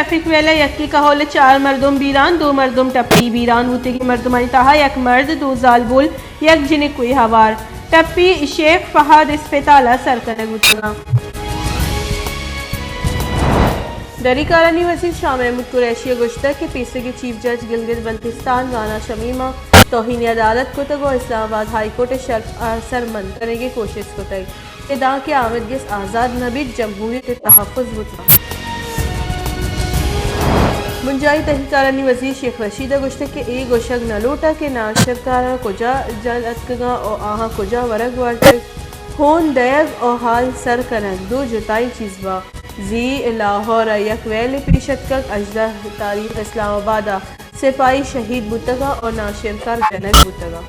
Traffic well ءَ یکے کہول ءَ چار مردم بیران، دو مردم ٹپی بیران بوتگیں مردمانی تہا یک مرد، دو زالبول، یک جنکوئے ہوار۔ ٹپی شیخ فہد اسپتال ءَ سر کنگ بوتگاں۔ دری کارانی وزیر شاہ محمود قریشی ءَ گوشتگ کہ پیسرگیں چیف جج گلگت بلتستان رانا شمیم ءَ توہین عدالت کتگ ءُ اسلام آباد ہائی کورٹ ءِ شرپ ءَ سر منگ کنگ ءِ کوشست کتگ کہ دانکہ آمید گس آزاد نہ بیت، جمہوریت ءِ تحفظ بوتگ۔ بنجاہی تہی کارانی وزیر شیخ رشید ءَ گوشتگ کہ اے گوشگ نہ لوٹاں کہ ناشرکاراں کجا جل اتکگاں ءُ آہاں کجا ورگ وارتگ۔ ہون دئیگ ءُ ہال سر کنگ دو جتائیں چیز باں۔ زی لاہور ءَ یک ویلے پیش اتکگ، ہژدہ تاریخ اسلام آباد ءَ سپاہی شہید بوتگاں ءُ ناشرکار جنگ بوتگاں۔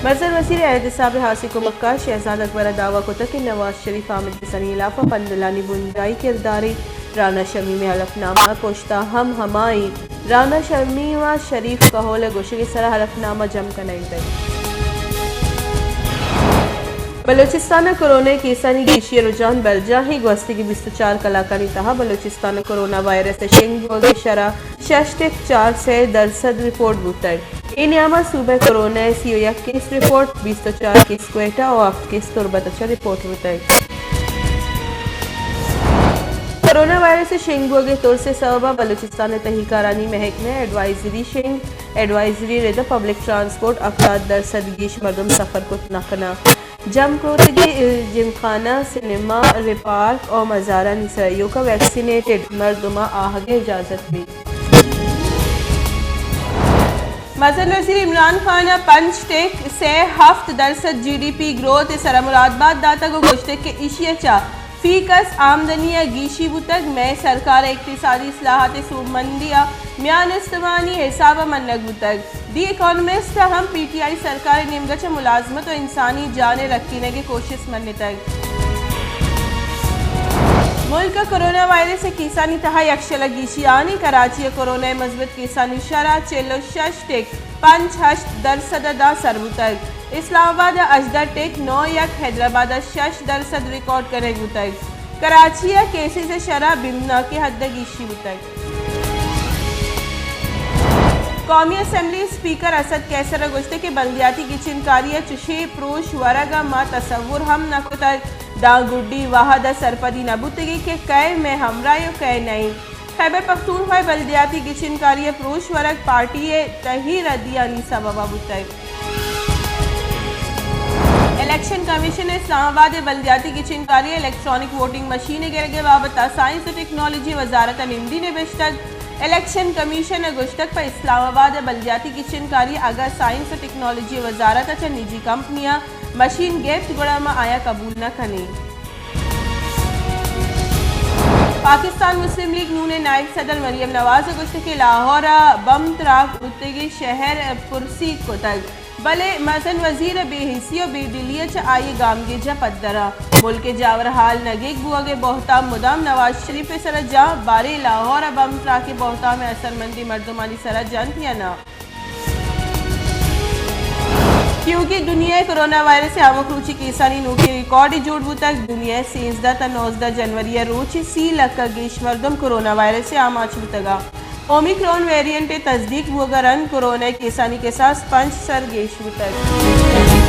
مزن وزیر احتساب ہاسیں کمکار شہزاد اکبر ءَ دعوی کتگ کہ نواز شریف آمید گسانی ہلاف ءَ پندلانی بنجاہی کردارے۔ رانا شمیم ءِ حلف نامہ ءِ پشت ءَ ہم ہمائیں۔ رانا شمیم ءَ شریف کہول ءِ گوشگ ءِ سرا حلف نامہ جم کنائینتگ۔ بلوچستان ءَ کرونا ءِ کیسانی گیشی ءِ رجحان برجاہیں۔ گوستگیں بیست ءُ چار کلاکانی تہا بلوچستان ءَ کرونا وائرس ءِ شنگ بوگ ءِ شرح شش ٹک چار سئے درسد رپورٹ بوتگ۔ اے نیام ءَ صوبہ ءَ کرونا ءِ سی ءُ یک کیس رپورٹ، بیست ءُ چار کیس کوئٹہ ءُ ہفت کیس تربت ءَ چہ رپورٹ بوتگ۔ کرونا وائرس ءِ شنگ بوگ ءِ ترس ءِ سبب ءَ بلوچستان ءِ تہی کارانی محکمہ ءَ ایڈوائزری شنگ۔ ایڈوائزری ءِ رد ءَ پبلک ٹرانسپورٹ ہفتاد درسد گیش مردم سفر کت نہ کناں۔ جم کروتگیں جمخانہ، سینما، رے پارک ءُ مزارانی سرا ایوک ءَ ویکسینیٹڈ مردماں آہگ ءِ اجازت بیت۔ مزن وزیر عمران خان ءَ پنچ ٹک سئے ہفت درسد جی ڈی پی گروتھ ءِ سرا مراد بات داتگ ءُ گوشتگ کہ ایشی ءَ چہ فی کس آمدنی ءَ گیشی بوتگ، مئے سرکار ءِ اقتصادی اصلاحات ءِ سوبمندی ءَ میان استمانی حساب ءَ منگ بوتگ۔ دی اکانومسٹ ءَ ہم پی ٹی آئی سرکار ءِ نیمگ ءَ چہ ملازمت ءُ انسانی جان ءِ رکینگ ءِ کوشست منتگ۔ ملک ءَ کرونا وائرس ءِ کیسانی تہا یکشل ءَ گیشی آنی۔ کراچی ءَ کرونا ءِ مثبت کیسانی شرح چل ءُ شش ٹک پنچ ہشت درسد ءَ داں سر بوتگ۔ اسلام آباد ءَ ہژدہ ٹک نو یک، حیدرآباد ءَ شش درسد ریکارڈ کنگ بوتگ۔ کراچی ءَ کیسز ءِ شرح بیمناک ءِ حد ءَ گیشی بوتگ۔ قومی اسمبلی اسپیکر اسد قیصر ءَ گوشتگ کہ بلدیاتی گچین کاری ءَ چشیں پروش ورگ ءَ ما تصور ہم نہ کتگ، داں گڈی وہد ءَ سرپدی نہ بوتگیں کہ کئے مئے ہمراہ ءُ کئے نہ انت۔ خیبر پختونخوا ءِ بلدیاتی گچین کاری ءَ پروش ورگ پارٹی ءِ تہی ردیانی سبب ءَ بوتگ۔ الیکشن کمیشن ءَ اسلام آباد ءِ بلدیاتی گچین کاری ءَ الیکٹرانک ووٹنگ مشین ءِ گرگ ءِ بابت ءَ سائنس ءُ ٹیکنالوجی وزارت ءَ نمدی نبشتگ۔ الیکشن کمیشن ءَ گوشتگ پہ اسلام آباد ءِ بلدیاتی گچین کاری ءَ اگاں سائنس ءُ ٹیکنالوجی وزارت ءَ چہ نجی کمپنیاں مشین گپت گڑا ما آیاں قبول نہ کنیں۔ پاکستان مسلم لیگ نون ءِ نائب صدر مریم نواز ءَ گوشتگ کہ لاہور ءَ بم تراک بوتگیں شہر پرسیگ کتگ، بلے مزن وزیر ءِ بے حسی ءُ بے دلی ءَ چہ آئی ءِ گامگیج ءَ پدر ءَ ملک ءِ جاور حال نگیگ بوگ ءِ بہتام مدام نواز شریف ءِ سر ءَ جاں۔ باریں لاہور ءَ بم تراک ءِ بہتام ءِ اثرمندیں مردمانی سر ءَ جنت یا نہ؟ کیونکہ دنیا ءِ کرونا وائرس ءِ ہمک روچی کیسانی نوکیں ریکارڈے جوڑ بوتگ۔ دنیا ءِ سیزدہ تا نوزدہ جنوری ءَ روچے سی لکھ ءَ گیش مردم کرونا وائرس ءِ آماچ بوتگ ءُ اومیکرون ویریئنٹ ءِ تصدیق بوگ ءَ رند کرونا ءِ کیسانی کساس پنچ سر گیش بوتگ۔